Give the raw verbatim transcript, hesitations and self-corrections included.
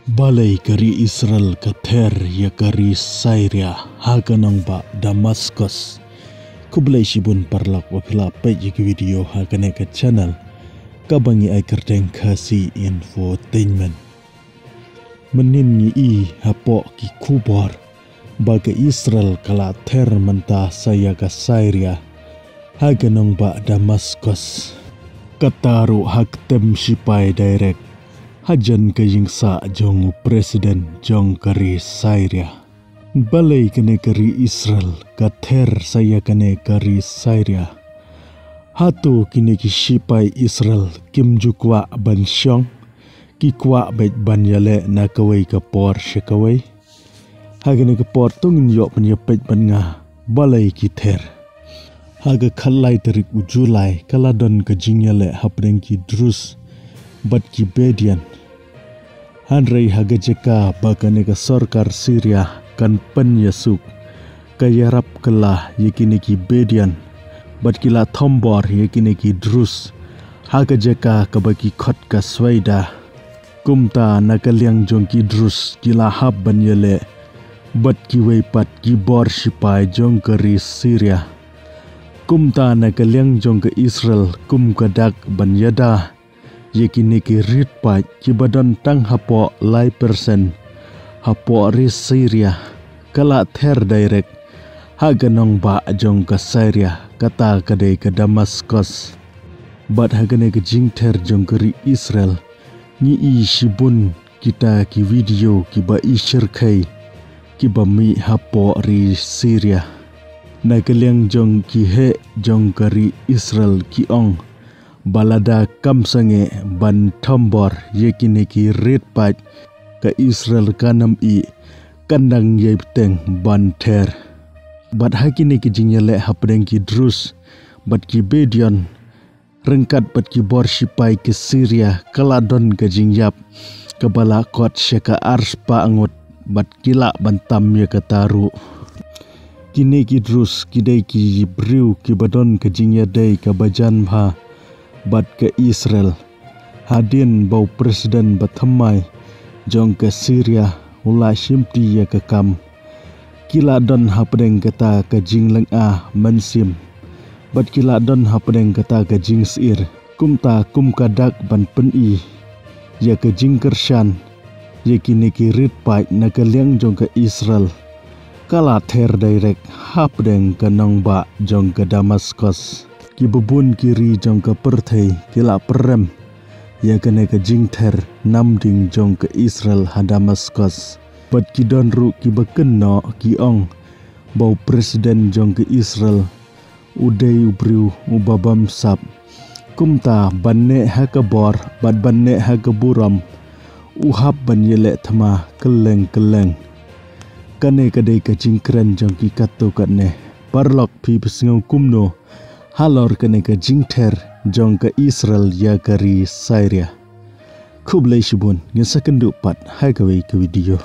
Balei ka ri Israel ka ther ïa ka ri Syria ha ka nongbah Damascus? Khublei shibun paralok ba phi la peit ïa ka video ha kane ka channel kaba ngi ai kyrteng Khasi Infotainment. Mynnin ngi i hapoh ki khubor ba ka Israel ka la ther mynta sa ïa ka Syria ha ka nongbah Damascus. Kata ruh ha ktem shipai direct hajan ka ïingsah jong u president jong ka ri Syria. Balei kane ka ri Israel ka ther sa ïa kane ka ri Syria? Hato kine ki shipai Israel kim ju kwah ban shong? Ki kwah beit ban ïaleh na kawei ka por sha kawei. Ha kane ka por to ngin ïoh ban ïapeit bad nga balei ki ther. Ha ka khatlai tarik u July ka la don ka jingïaleh hapdeng ki Druze bad ki Bedouin. Hynrei ha ka jaka ba kane ka sorkar Syria kan pynïasuk, ka ïarap kylla ïa kine ki Bedouin bad ki la thombor ïa kine ki Druze ha ka jaka kaba ki khot ka Suwaida. Kumta na ka liang jong ki Druze ki la hap ban ïaleh bad kiwei pat ki bor shipai jong ka ri Syria. Kumta na ka liang jong ka Israel kum ka dak ban ïada ïa kine ki rit paid kiba don tang hapoh lai persen hapoh ri Syria ka la ther direct ha ka nongbah jong ka Syria, kata ka dei ka Damascus. Bad ha kane ka jingther jong ka ri Israel ngi i shibun kita ki video kiba i shyrkhei kiba mih hapoh ri Syria. Na ka liang jong ki heh jong ka ri Israel ki ong ba lada kam sangeh ban thombor ïa kine ki rit paid ka Israel kan ym ih, kan dang ïai bteng ban ther. Bad ha kine ki jingïaleh hapdeng ki Druze bad ki Bedouin ryngkat bad ki bor shipai ki Syria ka la don ka jingïap kaba la kot sha ka arspah ngut bad ki lah ban tam ïa kata ruh. Kine ki Druze ki dei ki briew kiba don ka jingïadei kaba jan bha bad ka Israel. Hadien ba u president ba thymmai jong ka Syria u la shimti ïa ka kam, ki la don hapdeng kata ka jinglynga mynsiem bad ki la don hapdeng kata ka jingsyier. Kumta kum ka dak ban pyni ïa ka jingkyrshan ïa kine ki rit paid na ka liang jong ka Israel, ka la ther direct hapdeng ka nongbah jong ka Damascus. Kiba bun ki ri jong ka pyrthei ki la pyrem ïa kane ka jingther namding jong ka Israel ha Damascus. Bad ki don ruh kiba kynnoh ki ong ba u president jong ka Israel u dei u briew uba bamsap. Kumta ban neh ha ka bor bad ban neh ha ka burom u hap ban ïaleh thma kylleng kylleng. Kane ka dei ka jingkren jong ki katto katne. Paralok, phi pynsngew kumno halor kane ka jingther jong ka Israel ïa ka ri Syria? Khublei shibun, ngin sa kynduh pat ha kawei ka video.